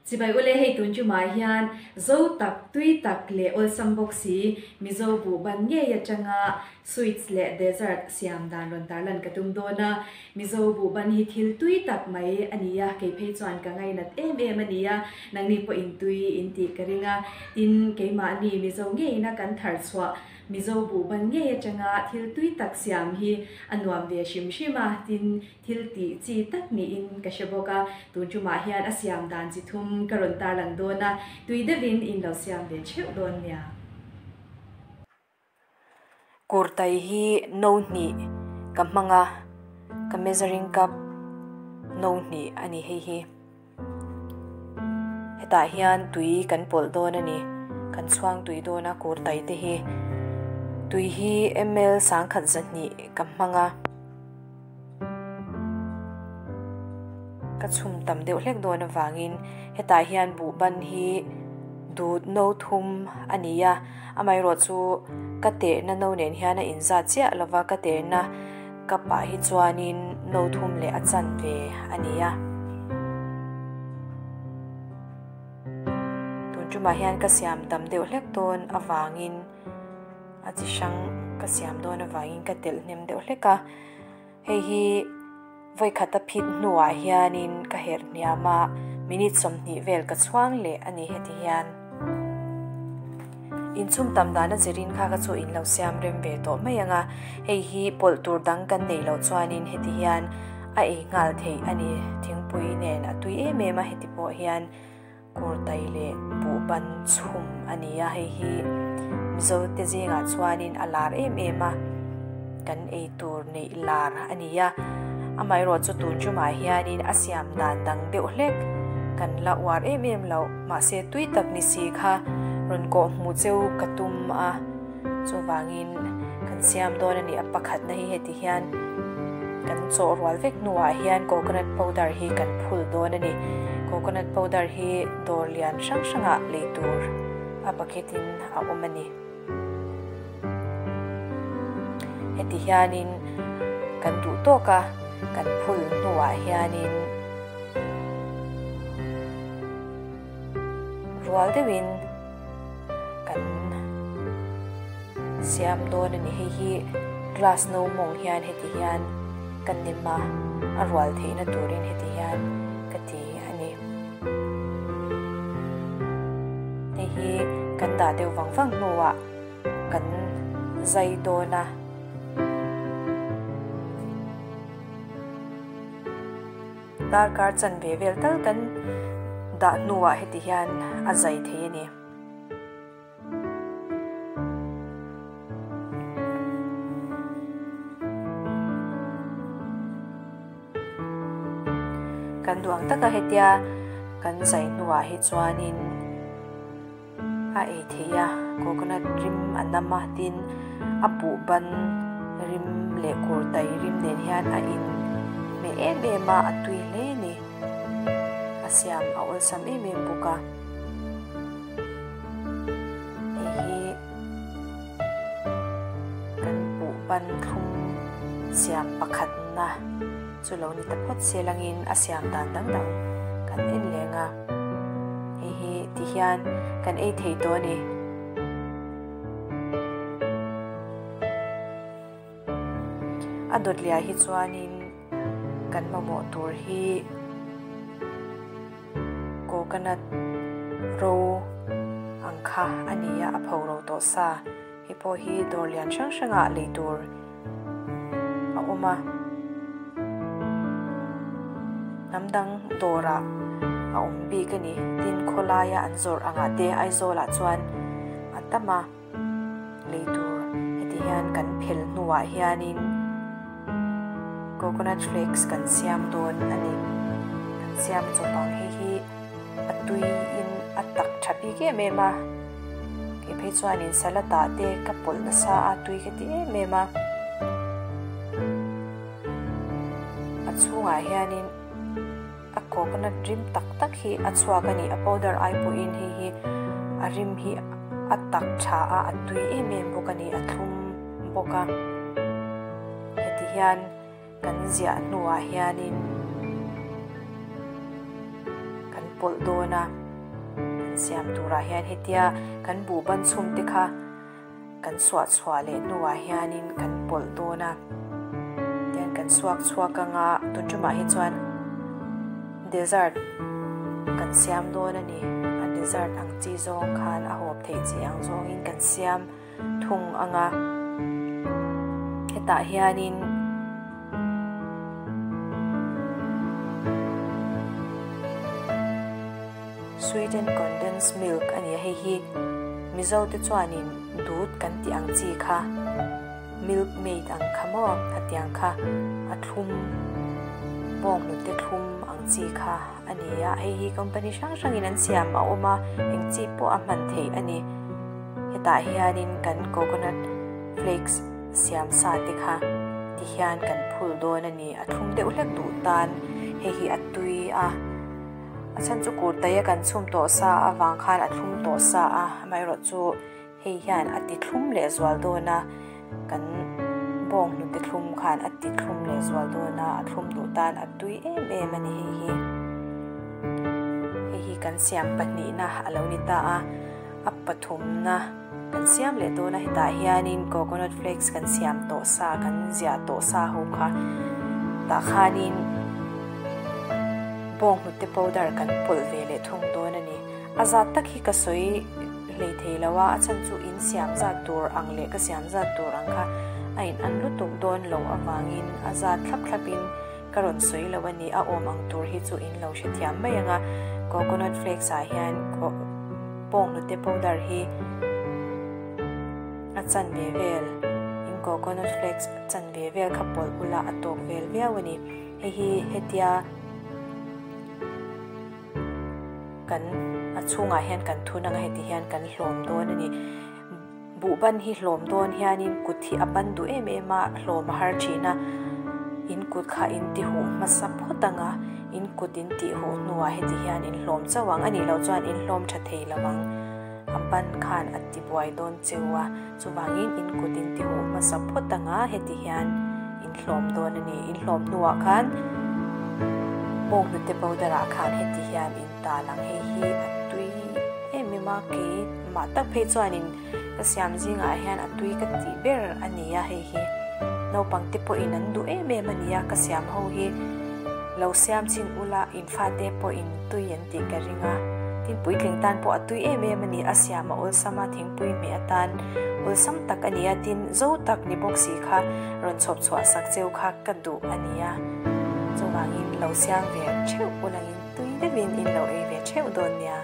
Chibai ule hei tun chumah hian zo tak, tui tak leh awlsam bawk si Mizo buh ban ngei atanga sweets leh dessert siam dan rawn tarlan ka tum dawn a. Mizo buh ban hi thil tui tak mai a ni a, kei phei chuan ka ngainat em em a ni a, nangni pawh in tui in tih ka ring a. Tin, keimahni Mizo ngeiin a kan thar chhuah Mizo buh ban ngei atanga thil tui tak siam hi a nuam ve hrim hrim a, tin, Thil tih chi tak niin ka hre bawk a, tun tumah hian a siam dan chi thum ka rawn tarlang dawn a, tui deuhin in lo siam ve theuh dawn nia. Kurtai hi no hnih ka hmang a, ka measuring cup no hnih a ni hei hi. Hetah hian tui kan pawlh dawn a ni, kan chhuang tui dawn a kurtai te hi. Tui hi ml sangkhat zahnih ka hmang a. Ka chhum tam deuh hlek dawn avangin hetah hian buh ban hi dut no thum a ni a, amaherawh chu ka tehna no nen hian a inzat chiah lova ka tehna cup ah hi chuanin no thum leh a chanve a ni a. Tun tumah hian ka siam tam deuh hlek dawn avangin a chi hrang ka siam dawn avangin ka telh hnem deuh hlek a. Hei hi vawikhat a phit hnuah hianin ka herh hniam a, minute 20 vel ka chhuang leh a ni heti hian. Inchhum tam dan a zirin kha ka chu in lo siam rem ve tawh mai ang a, hei hi pawlh tur dang kan neih loh chuanin heti hian a ei nghal theih a ni. Thingpui nen a tui em em a heti pawh hian. Kurtai leh buhban chhum a ni a, hei hi Mizo te zingah chuanin a lar em em a, kan ei tur neih lar a ni a, amaherawh chu tun tumah hianin a siam dan dang deuh hlek kan la uar em em loh, mahse tui tak ni si kha rawn kawh hmuh cheu ka tum a, chuvangin kan siam dawn a ni, a pakhatna hi heti hian kan chawh rual vek hnuah hian coconut powder hi kan phul dawn a ni. Coconut powder hi dawr lian hrang hrangah lei tur a bucket in a awm a ni. Heti hianin kan duh tawk a, kan phul hnuah hianin rual deuhin kan siam dawn a ni. Hei hi glass no mawng hian heti hian ka nem a, a rual theihna turin heti hian ka ti a ni. Hei hi kan dah deuh vang vang hnuah kan zai dawn a. Darkar chanve vel tal kan dah hnuah heti hian a zai thei a ni. Kan duh ang taka hetia kan zai hnuah hi chuanin a ei theih a, coconut rim a nam a, tin a buh ban rim leh kurtai rim nen hian a in hmeh em em a, a tui hle a ni. A siam a awlsam em em bawk a. Hei hi kan buh ban thlum siam pakhatna chu lo ni ta phawt se langin a siam dan dang dang kan en leng a. Hei hi ti hian kan ei thei tawh a ni. A dawt liah hi chuanin kan mamawh tur hi coconut ro ang kha a ni a, a pho ro tawh sa. Hei pawh hi dawr lian hrang hrangah lei tur a awm a, hnam dang dawrah a awm bik a ni. Tin, khawlaia an zawrh angah te Aizawlah chuan a tam a, lei tur heti hian kan phel hnuah hianin coconut flakes kan siam dawn a ni. Kan siam chawp ang hei hi a tuiin a tak tha bik em em a. Kei phei chuanin salad ah te ka pawlh nasa a tui ka ti em em a. A chhungah hianin a coconut rim tak tak hi a chhuak a ni. A powder ai pawhin hei hi a rim hi a tak tha a, a tui em em bawk a ni, a thlum bawk a. Heti hian kan ziah hnuah hianin kan. pawlh dawn a, kan siam turah hian hetia kan buhban chhum te kha kan suah chhuah leh hnuah hianin kan pawlh dawn a, tihian kan suak chhuak anga tun tumah hi chuan dessert kan siam dawn a ni, a dessert ang chi zawng khan a hawp theih chi ang zawngin kan siam thung anga hetah hianin Sweetened condensed milk a ni a, hei hi Mizo te chuanin dut kan tih ang chi kha milk maid ang kha maw khatiang kha a thlum bawnghnute thlum ang chi kha a ni a, hei hi company hrang hrangin an siam a awm a, eng chi pawh a hman theih a ni. Hetah hianin kan coconut flakes siam sa te kha ti hian kan phul dawn a ni, a thlum deuh hlek duh tan hei hi a tui a, a chhan chu kurtai a kan chhum tawh sa avang khan a thlum tawh sa a, amaherawhchu hei hian a ti thlum leh zual dawn a, kan bawng hnute thlum khan a ti thlum leh zual dawn a, a thlum duh tan a tui em em a ni hei hi. Hei hi kan siam pahnihna a lo ni ta a. A pathumna kan siam leh dawn a, hetah hianin coconut flakes kan siam tawh sa, kan ziah tawh sa ho kha tah khanin bawnghnute powder kan pawlh ve leh thung dawn a ni. A zat tak hi ka sawi hlei thei lo a, a chhan chu in siam zat tur ang leh ka siam zat tur ang kha a in an lutuk dawn loh avangin a zat thlap thlapin ka rawn sawi lo a ni, a awm ang tur hi chu in lo hrethiam mai ang a, coconut flakes ah hian bawnghnute powder hi a chan ve vel in coconut flakes chan ve vel kha pawlh ula a tawk vel viau a ni, hei hi hetia kan a chhungah hian kan thun ang a heti hian kan hlawm dawn a ni. Buhban hi hlawm dawn hianin kut hi a ban duh em em a, hlawm a har thin a, in kut kha in ti huh hmasa phawt ang a, in kut in tih huh hnuah heti hian in hlawm chauh ang, a nih loh chuan in hlawm tha thei lo ang, a ban khan a ti buai dawn cheu a, chuvangin in kut in ti huh hmasa phawt ang a, heti hian in hlawm dawn a ni, in hlawm hnuah khan bawnghnute powder ah khan heti hian in tal ang, hei hi a tui em em a, kei. Mah tak phei chuanin ka siam zingah hian a tui ka tih ber a ni a, hei hi naupang te pawhin an duh em em a ni a, ka siam ho hi lo siam chhin ula infate pawhin tui an tih ka ring a, tin puitling tan pawh a tui em em a ni, a siam a awlsam a, thingpui hmeh atan awlsam tak a ni a, tin zo tak ni bawk si kha rawn chhawp chhuah sak cheu kha ka duh a ni a, chuvangin lo siam ve theuh ulangin tui deuhin in lo ei ve theuh dawn nia.